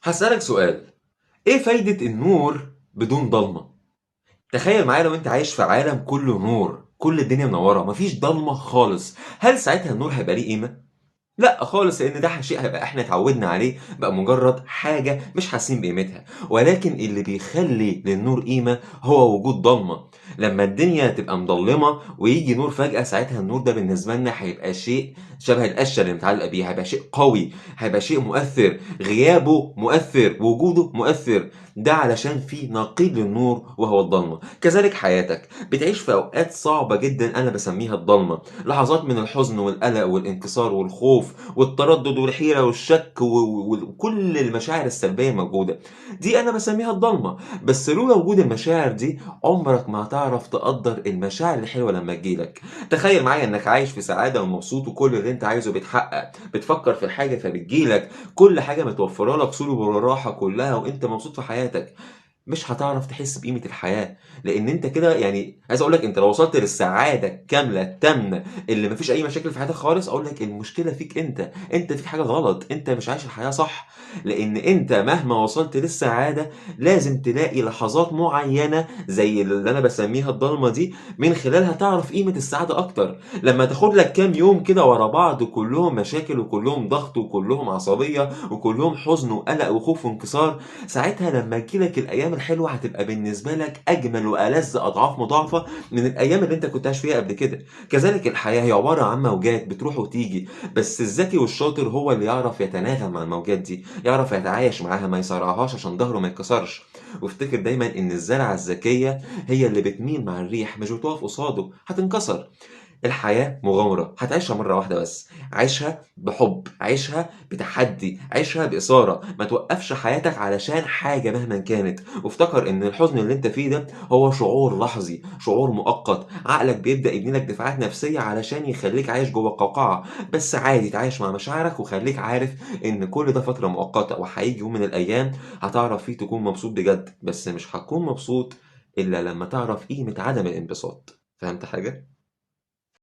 هسألك سؤال، إيه فايدة النور بدون ضلمة؟ تخيل معايا لو أنت عايش في عالم كله نور، كل الدنيا منورة، مفيش ضلمة خالص، هل ساعتها النور هيبقى ليه قيمة؟ لا خالص، لأن ده شيء هيبقى إحنا اتعودنا عليه، بقى مجرد حاجة مش حاسين بقيمتها. ولكن اللي بيخلي للنور قيمة هو وجود ضلمة. لما الدنيا تبقى مضلمة ويجي نور فجأة، ساعتها النور ده بالنسبة لنا هيبقى شيء شبه القشة اللي متعلقة بيها، هيبقى شيء قوي، هيبقى شيء مؤثر، غيابه مؤثر، وجوده مؤثر. ده علشان في نقيض للنور وهو الضلمة. كذلك حياتك بتعيش في أوقات صعبة جدا أنا بسميها الضلمة، لحظات من الحزن والقلق والانكسار والخوف والتردد والحيرة والشك وكل المشاعر السلبية الموجودة دي أنا بسميها الضلمة. بس لولا وجود المشاعر دي عمرك ما هتعرف تقدر المشاعر الحلوة لما تجيلك. تخيل معايا إنك عايش في سعادة ومبسوط وكل اللي أنت عايزه بيتحقق، بتفكر في الحاجة فبتجيلك، كل حاجة متوفرة لك، سلو والراحة كلها، وأنت مبسوط في حياتك. مش هتعرف تحس بقيمة الحياة، لأن أنت كده عايز أقول لك أنت لو وصلت للسعادة الكاملة التامة اللي مفيش أي مشاكل في حياتك خالص، أقول لك المشكلة فيك أنت، أنت فيك حاجة غلط، أنت مش عايش الحياة صح. لأن أنت مهما وصلت للسعادة لازم تلاقي لحظات معينة زي اللي أنا بسميها الضلمة دي، من خلالها تعرف قيمة السعادة أكتر. لما تاخد لك كام يوم كده ورا بعض كلهم مشاكل وكلهم ضغط وكلهم عصبية وكلهم حزن وقلق وخوف وانكسار، ساعتها لما تجيلك الأيام الحلوة هتبقى بالنسبة لك أجمل وألذ أضعاف مضاعفة من الأيام اللي أنت كنت عايش فيها قبل كده. كذلك الحياة هي عبارة عن موجات بتروح وتيجي، بس الذكي والشاطر هو اللي يعرف يتناغم مع الموجات دي، يعرف يتعايش معاها، ما يصارعهاش عشان ظهره ما يتكسرش. وافتكر دايما إن الزرعة الذكية هي اللي بتميل مع الريح، مش بتقف قصاده، هتنكسر. الحياة مغامرة هتعيشها مرة واحدة بس، عيشها بحب، عيشها بتحدي، عيشها بإثارة، ما توقفش حياتك علشان حاجة مهما كانت. وافتكر إن الحزن اللي انت فيه ده هو شعور لحظي، شعور مؤقت، عقلك بيبدأ يبني لك دفاعات نفسية علشان يخليك عايش جوه القوقعة، بس عادي تعايش مع مشاعرك وخليك عارف إن كل ده فترة مؤقتة، وهيجي يوم من الأيام هتعرف فيه تكون مبسوط بجد، بس مش هتكون مبسوط إلا لما تعرف قيمة عدم الانبساط. فهمت حاجة؟